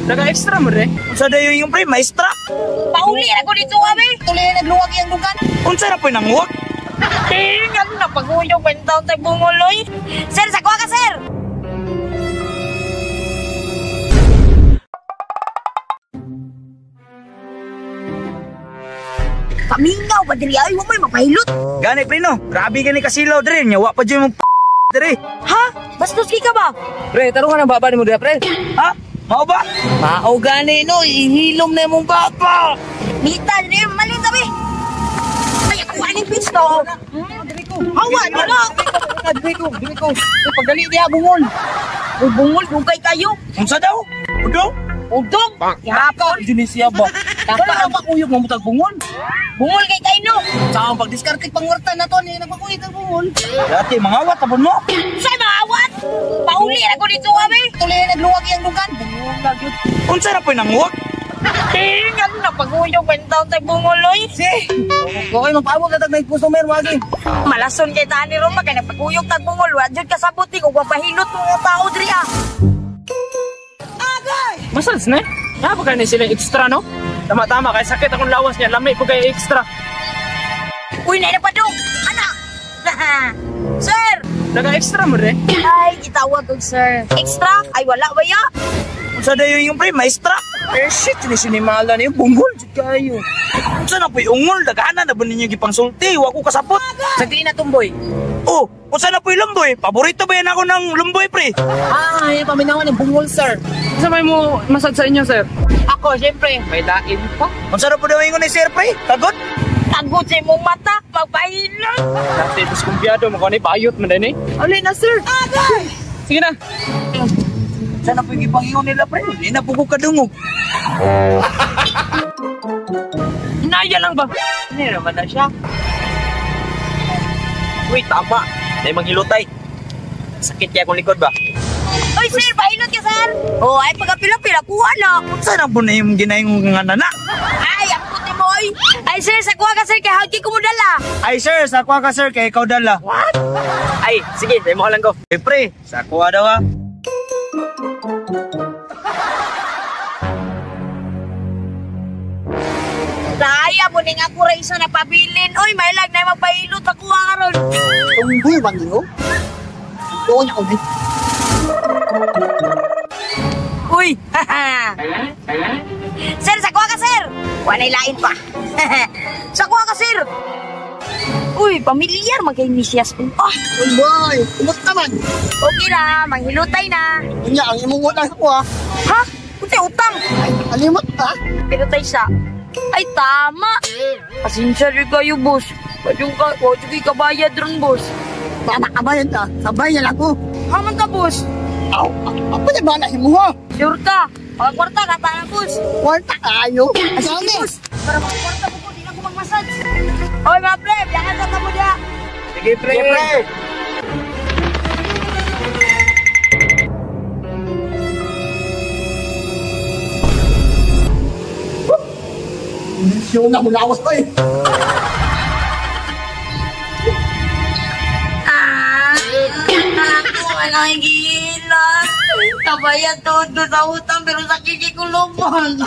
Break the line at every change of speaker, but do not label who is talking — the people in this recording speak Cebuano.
Naga-extra mo re.
Unsa dayo yung pre, maestra?
Pauli na ko dito kami.
Tuloy na nagluwag yung dugan.
Unsa na po nang uwag?
Tingnan na paguyog bentaw tay bungoloy. Sir, sa kuha ka sir. Pamingaw ba diri ay wa may mapahilot.
Gani pre no, grabe gani kasilaw diri nya wa pa jud mong diri.
Ha? Bastos ka ba?
Pre, tarungan ang baba nimo diha, pre.
Ha? Mao ba?
Mao gani no, ihilom na imong baba.
Nita diri malin sabi. Ay, ako aning pisto. Hawa na.
Dili ko, dili ko. Pagdali diha bungol.
Uy, bungol dugay kayo.
Unsa daw? Udong?
Udong.
Yapon Indonesia ba? Wala na pakuyog mo mutag bungol.
Bungol kay kayo.
Sa akong pagdiskarte pangwarta na to ni nagpakuyog ang bungol.
Dati mangawat tapon mo.
Sa mangawat? Pauli na ko dito kami.
Tuloy na nagluwag yung dugan. Bungol na gyud.
Unsa na po nang uwag?
Tingnan na paguyog bentaw tay bungoloy.
Si. Okay, magpaabot na tag may customer wagi.
Malason kay tani ron kay nagpaguyog tag bungol wa jud kasabot ni kung papahilot mga tao diri ah. Agay!
Massage na? Napa ka na sila extra no? Tama-tama kay sakit akong lawas niya, lami po kay extra.
Uy, na pa dong. Anak. Sir!
Naga-extra mo re.
Ay, gitawag og sir. Extra? Ay wala ba ya?
Unsa dayo yung pre, maestra?
Eh shit, ni sinimala niyo bungol jud kayo.
Unsa na po'y ungol, daghanan na ba ninyo gipangsulti? Wa ko kasabot.
Sa di na tumboy.
Oh, unsa na po'y lumboy? Paborito ba yan ako ng lumboy pre?
Ay, paminawan ng bungol sir.
Unsa may mo massage sa inyo sir?
Ako, syempre, may lain pa.
Unsa na po daw ingon ni sir pre? Tagot?
Tagot sa imong mata, magpahilot.
Dati diskumpiyado mo ni bayot man din eh.
Alin na sir.
Agay!
Sige na.
Unsa na po'y gipangingon nila pre? Di na po ko kadungog.
Inaya lang ba?
Hindi naman na siya.
Uy, tama. Nay manghilotay. Sakit kaya akong likod ba?
Oy sir, pahilot ka sir. Oh, ay pagapila-pila kuha na.
Unsa na po na yung ginaingon nga nana?
Ay, ang puti mo oy. Ay sir, sa kuha ka sir kay hawki ko mo dala.
Ay sir, sa kuha ka sir kay ikaw dala. What?
Ay, sige, sa imo lang ko.
Eh pre, sa kuha daw ah.
Daya mo ning ako ra isa na pabilin. Oy, may lag na magpahilot sa kuha karon.
Tumboy man niyo. Doon ako ni.
Uy. Sir, sa kuha ka sir. Walay lain pa. Sa kuha ka sir. Uy, pamilyar man kay Misias. Ah,
Uy boy, kumusta man?
okay na, manghilutay na.
Unya ang imong utang ko ah.
Ha? Untay utang.
Ay, alimot ka?
Pero tay siya. Ay, tama. Pasensya rin kayo, boss. Pwede ka, pwede kayo kabayad ron, boss.
Baka makabayad ka, sabay na lang ko.
Haman ka, boss.
Aw, ako na ba na himuha?
Sure ka. Mga kwarta ka, tara, boss.
Kwarta kayo.
Ay, sige, boss. Para mga kwarta mo ko, di na ko magmassage. Oy, mga pre, biyangan sa tamo diya.
Sige pre. Sige pre.
Yung na mulawas ko eh.
Ah, ako walang gihilan. Kabayad tuod ko sa utang pero sakit kay kulungan.